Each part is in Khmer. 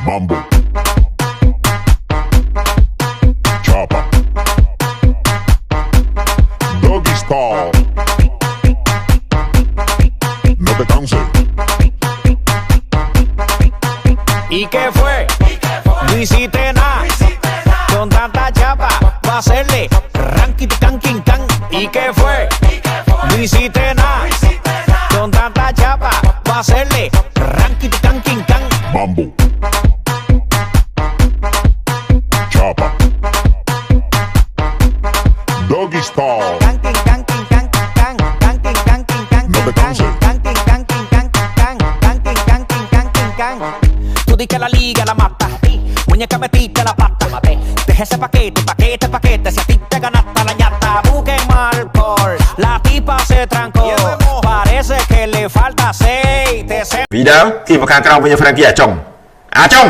Mambo. Chopper. Doggy style. No te canses. ¿Y qué fue? No hiciste nada. Con tanta chapa, va a hacerle ranking, can, can. ¿Y qué fue? No hiciste nada. Con tanta chapa, va a hacerle ranking, can, can. Mambo. Chopper. Doggy style. No te canses. Tú di que la liga la mata. Muñeca metiste la pata. Deja ese paquete, paquete, paquete. Si a ti te ganaste la ñata, busque alcohol. La tipa se trancó. Parece que le falta aceite. Se វីដាគេមកខាងក្រៅវិញហ្វ្រេងគីអាចុងអាចុង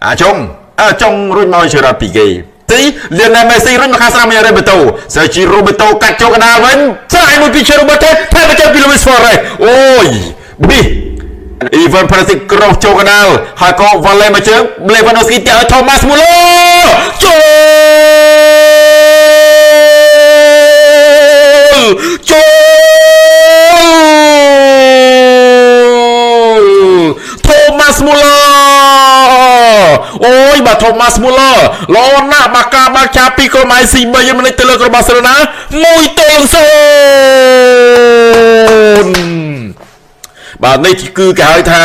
អាចុងអាចុងរុញមកជើរ៉ាពីគេទីលៀនណែមេស៊ីរុញមកខាងស្រាំរ៉េបេតូសើជីរូបេតូកាត់ចូលកណ្ដាលវិញស្រាយមួយពីជេរូបេតេថែមទៅពីលូវីសហ្វរ៉េអូយប៊ីអ៊ីវ៉ាន់ប៉ាស៊ីក្រោះចូលកណ្ដាលហើយក៏វ៉ាឡេមកជើងលេវ៉ាន់ដូស្គីទាក់ឲ្យថូម៉ាស់មូឡូចូលចូលថូម៉ាស់មូឡូអូយបាទថូម៉ាស់មូឡូល្អណាស់បាទការបើកចាប់ពីក្រុម IC 3យមិនទៅលើក្រុមបាសេឡូណា1-0បាទនេះគឺគេហៅថា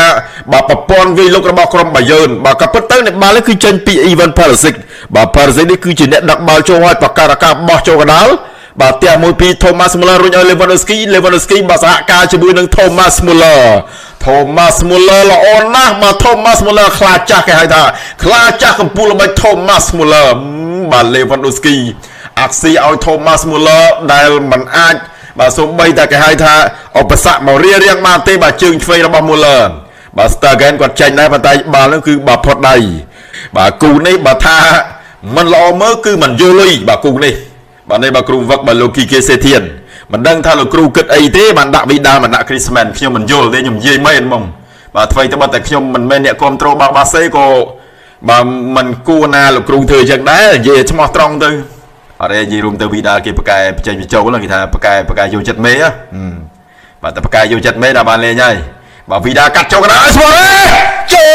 បាទប្រព័ន្ធវាយលុករបស់ក្រុមបាយឺនបាទក៏ពិតទៅអ្នកបាល់នេះគឺចេញពី Ivan Perisic បាទ Perisic នេះគឺជាអ្នកដឹកបាល់ចូលឲ្យបកករកាបោះចូលកណ្ដាលបាទផ្ទះមួយពី Thomas Muller រុញឲ្យ Lewandowski Lewandowski បាទសហការជាមួយនឹង Thomas Muller Thomas Muller ល្អណាស់បាទ Thomas Muller ខ្លាចាស់គេហៅថាខ្លាចាស់កំពូលល្បិច Thomas Muller បាទ Lewandowski អាក់ស៊ីឲ្យ Thomas Muller ដែលមិនអាចបាទសូម្បីតែគេហៅថាឧបសគ្គមករៀបរៀងបានទេបាទជើងឆ្វេងរបស់ Muller បាទ Stergen គាត់ចេញដែរប៉ុន្តែបាល់នោះគឺបាទផុតដៃបាទគូនេះបើថាមិនល្អមើលគឺមិនយល់លុយបាទគូនេះបាទនេះបាទគ្រូវឹកបាទលោកគីគេសេធានមិនដឹងថាលោកគ្រូគិតអីទេបានដាក់វីដាលមិនដាក់គ្រីស្មែនខ្ញុំមិនយល់ទេខ្ញុំនិយាយមែនហ្មងបាទអ្វីទៅបើតែខ្ញុំមិនមែនអ្នកគ្រប់គ្រងបាល់បាសេក៏បាទមិនគួរណាលោកគ្រូធ្វើអញ្ចឹងដែរនិយាយឆ្មោះត្រង់ទៅអត់ទេនិយាយរួមទៅវីដាលគេប្រកែបញ្ចេញបញ្ចូលគេថាប្រកែប្រកែយកចិត្តមេបាទតែប្រកែយកចិត្តមេដល់បានលេងហើយបាទវីដាកាត់ចូលកណ្ដាលស្មោះចូ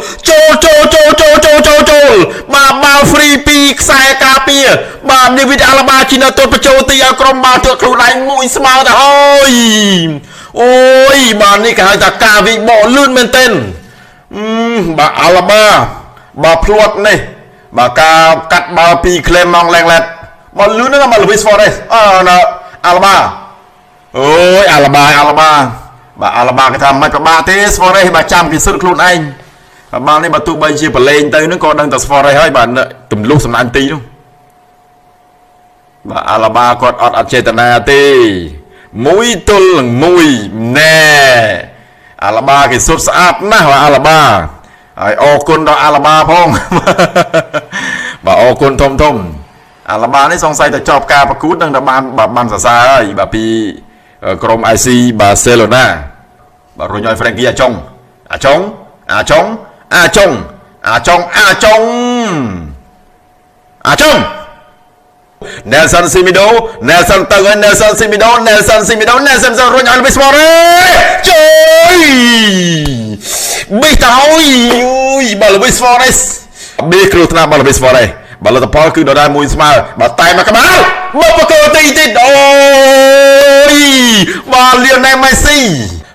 លចូលចូលចូលចូលចូលចូលចូលបាទបាល់ហ្វ្រីពីខ្សែការពារបាទនេះវីដាអាឡាបាជីណូទល់បញ្ចូលទីឲ្យក្រុមបាល់ទល់ខ្លួនឯងមួយស្មើទៅហើយអូយបាទនេះគេហៅថាការវិបកលឿនមែនទែនបាទអាឡាបាបាទភ្លាត់នេះបាទការកាត់បាល់ពីក្លេម៉ង់ឡែងឡេតមកលឿនណាស់មកលូវីសហ្វរ៉េសអឺណាអាឡាបាអូយអាឡាបាអាឡាបាបាទអាឡាបាគេថាមិនប្របាទេស្វរ៉េសបាទចាំគេសុទ្ធខ្លួនឯងបាទបាល់នេះបើទោះបីជាប្រឡែងទៅនឹងក៏ដឹងតែស្វរ៉េសហើយបាទទម្លុះសំណាញ់ទីនោះបាទអាឡាបាគាត់អត់អចេតនាទេ1-1ណែអាឡាបាគេសុទ្ធស្អាតណាស់បាទអាឡាបាហើយអរគុណដល់អាឡាបាផងបាទអរគុណធំធំអាឡាបានេះសង្ស័យតែចប់ការប្រកួតនឹងតែបានបានសរសើរហើយបាទពីក្រុម IC បាសេឡូណាបាទរុញឲ្យ Frankie អាចុងអាចុងអាចុងអាចុងអាចុងអាចុងអាចុង Nelson Simido Nelson ទៅហើយ Nelson Simido Nelson Simido Nelson រុញឲ្យ Luis Suarez ជួយប៊ីតហើយអូយបាទ Luis Suarez ប៊ីគ្រោះថ្នាក់បាទ Luis Suarez បាទលទ្ធផលគឺដដែលមួយស្មើបាទតែមកក្បាលមកបកទីទៀតអូយបាទ Lionel Messi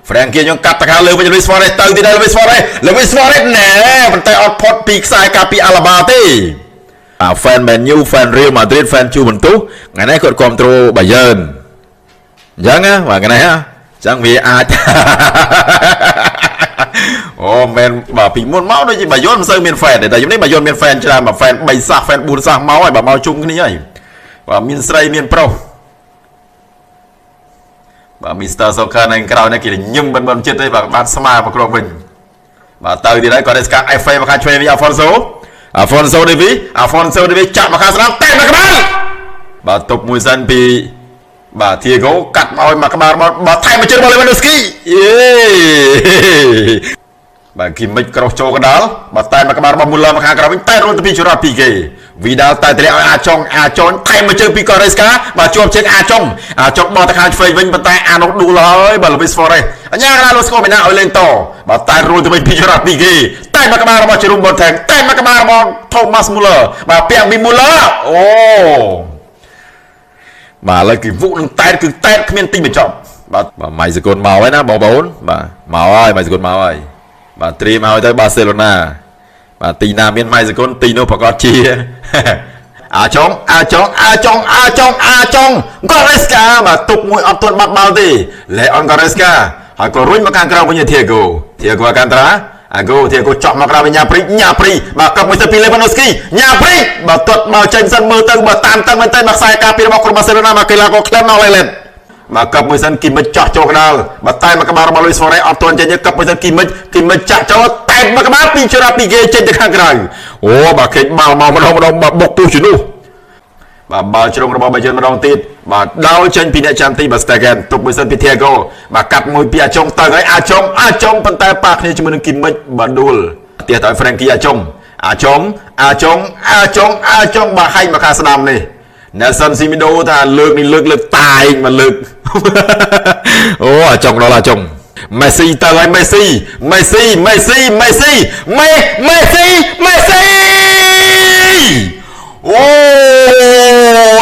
ហ្វ្រេងគីខ្ញុំកាត់ទៅខាងលើវិញ Luis Suarez ទៅទៀតដែរ Luis Suarez Luis Suarez ណែប៉ុន្តែអត់ផុតពីខ្សែការពីអាឡាបាទេអា fan Man U fan Real Madrid fan Juventus ថ្ងៃនេះគាត់គ្រប់គ្រង Bayern អញ្ចឹងណាបាទថ្ងៃនេះអញ្ចឹងវាអាចអូមែនបាទពីមុនមកដូចជាបាយ័នមិនសូវមាន fan ទេតែយប់នេះបាយ័នមាន fan ច្រើនបាទ fan 3សាស fan 4សាសមកហើយបាទមកជុំគ្នាហើយបាទមានស្រីមានប្រុសបាទ Mr. Soccer នៅក្រោយនេះគេញឹមមិនចិត្តទេបាទបានស្មើមកក្រុមវិញបាទទៅទៀតហើយគាត់ได้ស្កាត់ FA មកខាងឆ្វេងវិញ Alfonso អាហ្វុនសូដេវីអាហ្វុនសូដេវីចាក់មកខាងស្ដាំតែមកក្បាលបាទទប់មួយសិនពីបាទធីហ្គោកាត់ឲ្យមកក្បាលរបស់បាទថែមមួយជើងរបស់លេវ៉ាន់ដូស្គីយេបាទគីមិចក្រោះចូលកណ្ដាលបាទតែមកក្បាលរបស់មូលឺមកខាងក្រៅវិញតែរត់ទៅពីជរ៉ាពីគេវីដាល់តែតម្លាក់ឲ្យអាចុងអាចុងថែមមួយជើងពីកូរ៉េស្កាបាទជាប់ជើងអាចុងអាចុងបោះទៅខាងឆ្វេងវិញប៉ុន្តែអានោះដួលហើយបាទលូវីសហ្វូរ៉េសអញ្ញាកណ្ដាលលោកស្គមីណាឲ្យលេងតបាទតែរួចទៅវិញពីជរ៉ាពីគេតែមកក្បាលរបស់ជេរូមបូថេងតែមកក្បាលរបស់ថូម៉ាស់មូលឺបាទពាក់មីមូលឺអូបាទឥឡូវគេវុកនឹងតែតគឺតែតគ្មានទីបញ្ចប់បាទបាទម៉ៃសកុនមកហើយណាបងប្អូនបាទមកហើយម៉ៃសកុនមកហើយបាទត្រៀមឲ្យទៅបាសេឡូណាបាទទីណាមានម៉ៃសកុនទីនោះប្រកាសជាអាចុងអាចុងអាចុងអាចុងអាចុងកូរ៉េស្កាបាទទុកមួយអត់ទាន់បាត់បាល់ទេលេអនកូរ៉េស្កាហើយក៏រុញមកខាងក្រៅវិញធីហ្គោធីហ្គោអាកាន់ត្រាអាហ្គោធីហ្គោចောက်មកក្រៅវិញញ៉ាព្រីញ៉ាព្រីបាទកັບមួយទៅពីលេវ៉ាន់ដូស្គីញ៉ាព្រីបាទទាត់មកចេញសិនមើលទៅបាទតាមតឹងមែនតើមកខ្សែការពីរបស់ក្រុមបាសេឡូណាមកកីឡាករក្លែមមកលេលេតបាទកັບមួយសិនគីមិចចោះចូលកណ្ដាលបាទតែមកក្បាលរបស់លុយស្វរ៉េអត់ទាន់ចេញកັບមួយសិនគីមិចគីមិចចាក់ចូលតែមកក្បាលពីច្រាពីគេចេញទៅខាងក្រៅអូបាទគេបាល់មកម្ដងម្ដងបាទបុកពុះជំនួសបាទបាល់ជ្រុងរបស់បាយយិនម្ដងទៀតបាទដោលចេញពីអ្នកចាំទីបាទស្តេហ្គេនទុកមួយសិនពីធីហ្គោបាទកាត់មួយពីអាចុងទៅហើយអាចុងអាចុងប៉ុន្តែប៉ះគ្នាជាមួយនឹងគីមិចបាទដួលផ្ទះទៅហ្វ្រេងគីអាចុងអាចុងអាចុងអាចុងអាចុងបាទហែកមកខាងស្ដាំនេះ Nelson Semedo ថាលើកនេះលើកលើកតាយមកលើកអូអាចុងដល់អាចុងមេស៊ីទៅហើយមេស៊ីមេស៊ីមេស៊ីមេស៊ីមេមេស៊ីមេស៊ីអូ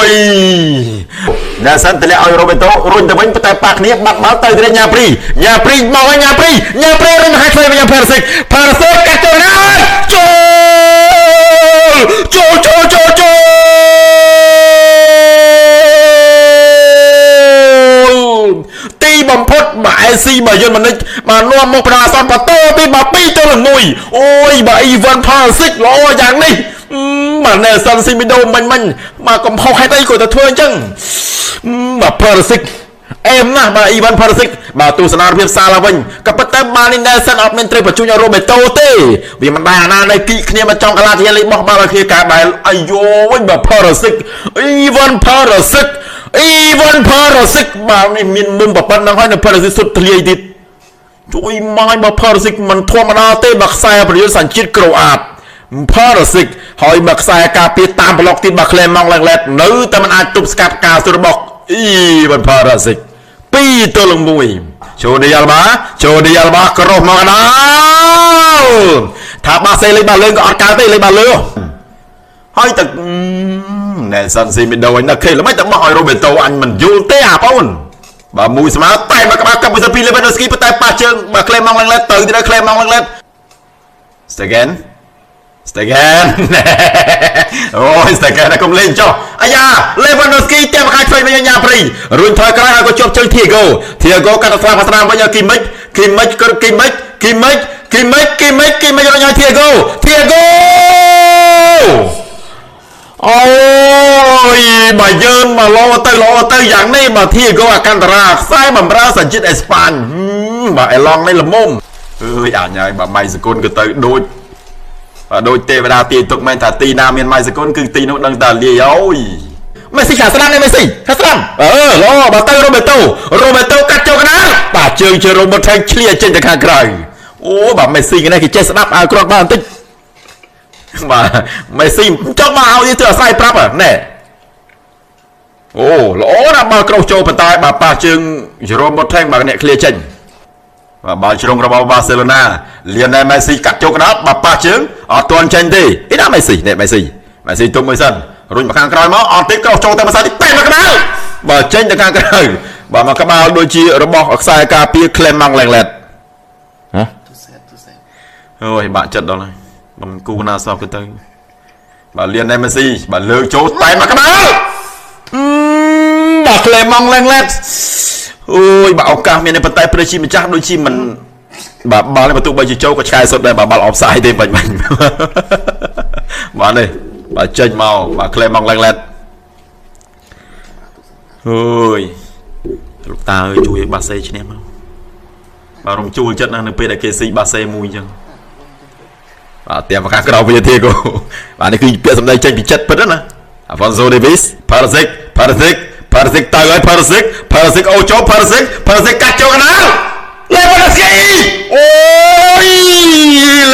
យ Nelson តម្លាក់ឲ្យរ៉ូបេតូរុញទៅវិញតែប៉ះគ្នាបាត់បាល់ទៅទៅញ៉ាព្រីញ៉ាព្រីមកហើយញ៉ាព្រីញ៉ាព្រីរុញមកឲ្យឆ្វេងវិញផារសិកផារសិកកាត់ចូលណាចូលចូលចូលចូលចូលទីបំផុតបាទអេស៊ីបើយន្តមនិចបាទនាំមកប្រអាសន្នបន្តទីបាទ2-1អូយបាទអ៊ីវ៉ាន់ផារសិកល្អយ៉ាងនេះបាទណែសិនស៊ីមីដូមិញមិញបាទកំហុសហេតុអីក៏ទៅធ្វើអញ្ចឹងបាទផារសិកអែមណាស់បាទអ៊ីវ៉ាន់ផារសិកបាទទស្សនាភាពសារឡើងវិញក៏ប៉ុន្តែបាល់នេះណែសិនអត់មានត្រូវបញ្ជូនឲ្យរ៉ូបេតូទេវាមិនដែរអាណានៃគីគ្នាមកចង់កាឡាជាលេខបោះបាល់ឲ្យគ្នាការបែលអាយ៉ូវិញបាទផារសិកអ៊ីវ៉ាន់ផារសិកអ៊ីវ៉ាន់ផារសិកបាទនេះមានមុំប៉ុណ្ណឹងហើយនៅផារសិកសុទ្ធធ្លាយទៀតជួយម៉ាយបាទផារសិកមិនធម្មតាទេបាទខ្សែប្រយុទ្ធសញ្ជាតិក្រូអាតផារសិកហើយមកខ្សែការពារតាមប្លុកទៀតបាទក្លែម៉ង់ឡើងឡេតនៅតែមិនអាចទប់ស្កាត់ការស៊ូរបស់អ៊ីវ៉ាន់ផារសិក2-1ចូលឌីអាល់បាចូលឌីអាល់បាក្រោះមកដល់ថាបាសេលេខបាលើក៏អត់កើតទេលេខបាលើហើយទៅណែសិនស៊ីមីដូអញនឹកឃើញល្មិចទៅបោះឲ្យរ៉ូបេតូអញមិនយល់ទេអាបងអូនបាទមួយស្មើតែមកក្បាលកាប់មួយសិនពីលេវ៉ាន់ដូស្គីប៉ុន្តែប៉ះជើងបាទក្លែម៉ង់ឡើងឡេតទៅទៅក្លែម៉ង់ឡើងឡេត Stegen Stegen អូយ Stegen កុំលេងចុះអាយ៉ា Lewandowski តែមកខាងឆ្វេងវិញញ៉ាព្រីរុញថយក្រោយហើយក៏ជាប់ជើង Thiago Thiago កាត់ទៅស្លាប់ស្នាមវិញឲ្យគីមិចគីមិចក៏គីមិចគីមិចគីមិចគីមិចគីមិចរុញឲ្យ Thiago Thiago អូយបើយើងមកលោទៅលោទៅយ៉ាងនេះបើ Thiago អាកាន់តារ៉ាខ្សែបំរើសញ្ជាតិអេស្ប៉ាញបាទអេឡង់នេះល្មមអើយអញហើយបើម៉ៃសគុណក៏ទៅដូចបាទដូចទេវតាទាយទុកមែនថាទីណាមានម៉ៃសគុណគឺទីនោះដឹងតែលាយអូយមេស៊ីខាស្ដាំនេះមេស៊ីខាស្ដាំអឺល្អបើទៅរ៉ូបេតូរ៉ូបេតូកាត់ចូលកណ្ដាលបាទជើងជារ៉ូបូតថេងឆ្លៀចេញទៅខាងក្រៅអូបាទមេស៊ីនេះគេចេះស្ដាប់ឲ្យគ្រាន់បានបន្តិចបាទមេស៊ីចង់មកឲ្យទៅអាស្រ័យប្រាប់ណែអូល្អណាស់បើក្រោះចូលប៉ុន្តែបាទប៉ះជើងជេរ៉ូបូតថេងបាទអ្នកឃ្លាចេញបាទបាល់ជ្រុងរបស់បាសេឡូណាលៀនណែមេស៊ីកាត់ចូលកណ្ដាលបាទប៉ះជើងអត់ទាន់ចេញទេអីណាមេស៊ីនេះមេស៊ីមេស៊ីទុំមួយសិនរុញមកខាងក្រោយមកអត់ទេក្រោះចូលទៅម្សិលនេះតែមកក្បាលបាទចេញទៅខាងក្រៅបាទមកក្បាលដូចជារបស់ខ្សែការពារក្លែម៉ង់ឡែងឡេតហ៎អូយបាក់ចិត្តដល់ហើយបំគូណាសោះទៅបាទលៀនណែមេស៊ីបាទលើកចូលតែមកក្បាលបាទក្លែម៉ង់ឡែងឡេតអូយបាទឱកាសមានតែប៉ុន្តែព្រះជាម្ចាស់ដូចជាមិនបាទបាល់នេះបើទោះបីជាចូលក៏ឆ្កែសុទ្ធដែរបាទបាល់អបសាយទេបាញ់បាញ់បាទនេះបាទចេញមកបាទក្លែម៉ង់ឡែងឡេតអូយលោកតាអើយជួយឲ្យបាសេឈ្នះមកបាទរំជួលចិត្តណាស់នៅពេលដែលគេស៊ីបាសេមួយអញ្ចឹង បាទផ្ទះមកខាងក្រៅវិញ Thiago បាទនេះគឺពាក្យសម្ដីចេញពីចិត្តពិតណា Alphonso Davies Perisic Perisic Perisic ទៅហើយ Perisic Perisic អូចូល Perisic Perisic កាត់ចូលកណ្ដាល Lewandowski អូយ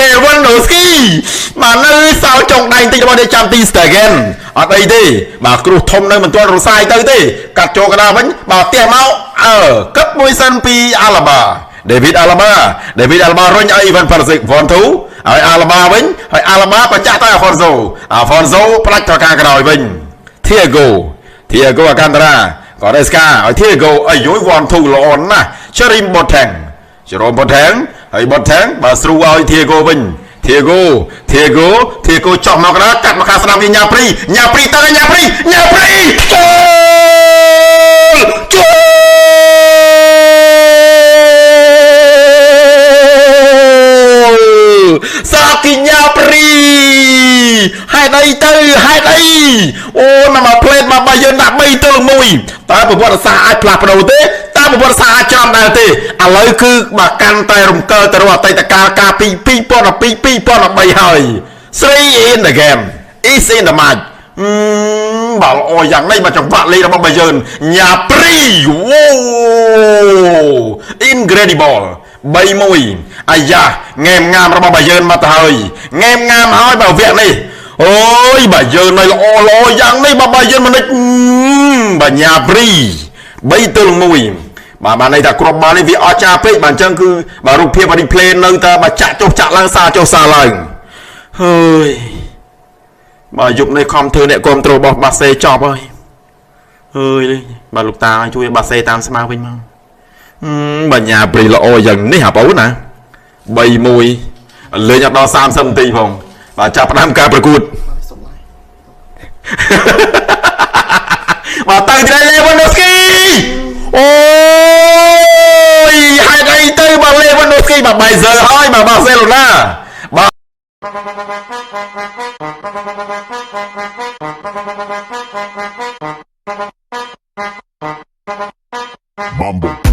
Lewandowski បាទនៅសល់ចុងដៃបន្តិចរបស់អ្នកចាំទី Stegen អត់អីទេបាទគ្រោះធំនៅមិនទាន់រសាយទៅទេកាត់ចូលកណ្ដាលវិញបាទផ្ទះមកអើកឹបមួយសិនពី Alaba David Alaba David Alaba រុញឲ្យ Ivan Perisic 1 2ឲ្យ Alaba វិញហើយ Alaba ក៏ចាក់ទៅ Alfonso Alfonso ផ្ដាច់ទៅខាងក្រោយវិញ Thiago Thiago Alcantara ក៏រេស្កាឲ្យ Thiago អាយយ1 2ល្អណាស់ Jerome Boateng Jerome Boateng ហើយ Boateng បាទស្រួលឲ្យ Thiago វិញ Thiago Thiago Thiago ចោះមកកណ្ដាលកាត់មកខាងស្នាមវិញញ៉ាព្រីញ៉ាព្រីទៅញ៉ាព្រីញ៉ាព្រីចូលចូលសាគីញ៉ាព្រីហេតុអីទៅហេតុអីអូមកផ្លេតមកបើយើងដាក់3ទល់1តើប្រវត្តិសាស្ត្រអាចផ្លាស់ប្ដូរទេតើប្រវត្តិសាស្ត្រអាចច្រំដែរទេឥឡូវគឺបើកាន់តែរំកិលទៅរកអតីតកាលកាលពី2012 2013ហើយ3 in the game is in the match បាទល្អយ៉ាងនេះបាទចង្វាក់លេងរបស់បាយឺនញ៉ាព្រីវ៉ូ incredible 3-1អាយ៉ាងែមងាមរបស់បាយឺនមកទៅហើយងែមងាមហើយបាទវគ្គនេះអូយបាយឺននៅល្អល្អយ៉ាងនេះបាទបាយឺនមិននិចបាទញ៉ាព្រី3-1បាទបានន័យថាគ្រាប់បាល់នេះវាអស្ចារ្យពេកបាទអញ្ចឹងគឺបាទរូបភាព replay នៅតែបាទចាក់ចុះចាក់ឡើងសារចុះសារឡើងហើយបាទយប់នេះខំធ្វើអ្នកគ្រប់គ្រងរបស់បាសេចប់ហើយហើយបាទលោកតាជួយបាសេតាមស្មើវិញមកបាទញ៉ាព្រីល្អយ៉ាងនេះហ่าបងណា3-1លេងអត់ដល់30នាទីផងបាទចាប់ផ្ដើមការប្រកួតបាទទៅទី Lewandowski អូយហេតុអីទៅបាទ Lewandowski បាទបាយសើហើយបាទបាសេឡូណាបាទ Mambo.